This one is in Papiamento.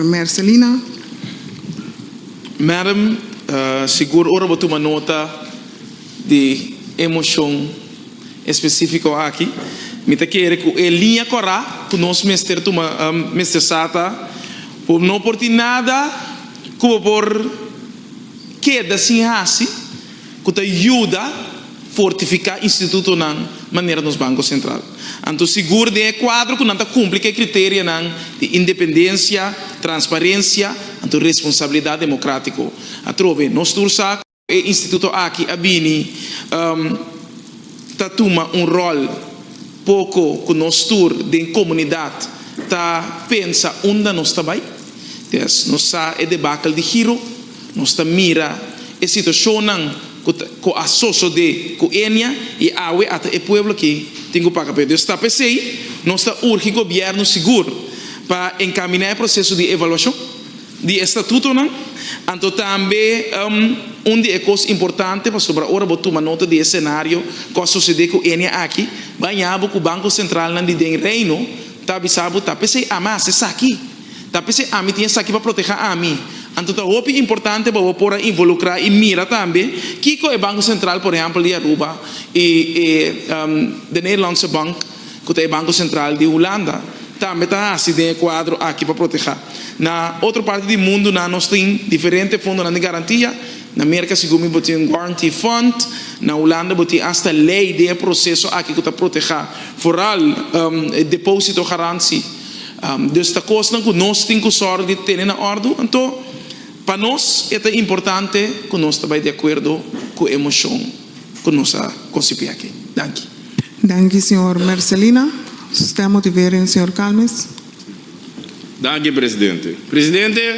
Mercelina. Madam, sigur ora bo tuma nota di e mocion especifico aki, mi ta kere cu e liña cora cu nos mester tuma, mester sa ta cu no por tin nada cu bo por keda sin haci cu ta yuda fortifica institutonan manera nos Banco Central. Anto sigur den e cuadro cu nan ta cumpli cu e criterianan di independencia, transparencia anto responsabilidad democratico. Atrobe, nos tur sa cu e instituto aki a bini ta tuma un rol poco cu nos tur den comunidad ta pensa unda nos ta bay. Des nos sa e debakel di Giro. Nos ta mira e situacionnan cu ta cu a sosode cu Enia y awe ata e pueblo aki tin cu paga p'e. Dus ta p'esey nos ta urgi gobierno sigur pa encamina e proceso di evaluacion di e statutonan. Anto tambe un di e cos importante pasobra ora bo tuma nota di e scenario cu a sosode cu Enia aki, baña bo cu Banco Centralnan di den Reino ta bisa bo ta p'esey ama haci esaki. Ta p'esei ami tin esaki pa protehá ami. Anto ta hopi importante pa bo por a involukrá i mira tambe kiko e Banko Sentral, por ehèmpel di Aruba i e De Nederlandse Bank, ku ta e Banko Sentral di Hulanda, tambe ta hasi den e kuadro aki pa protehá. Na otro parti di mundunan nos tin diferente fondonan di garantia. Na Merka segun mi bo tin un guarantee fund, na Hulanda bo tin asta lei den e proseso aki ku ta protehá foral e deposito garantie. Dus ta kosnan ku nos tin ku sòru di tene na òrdu. Anto, pa nos e ta importante ku nos ta bai di akuerdo ku e moshon ku nos a konsipí aki. Danki. Danki, señor Mercelina. Su stem motivering, señor Calmes. Danki, presidente. Presidente.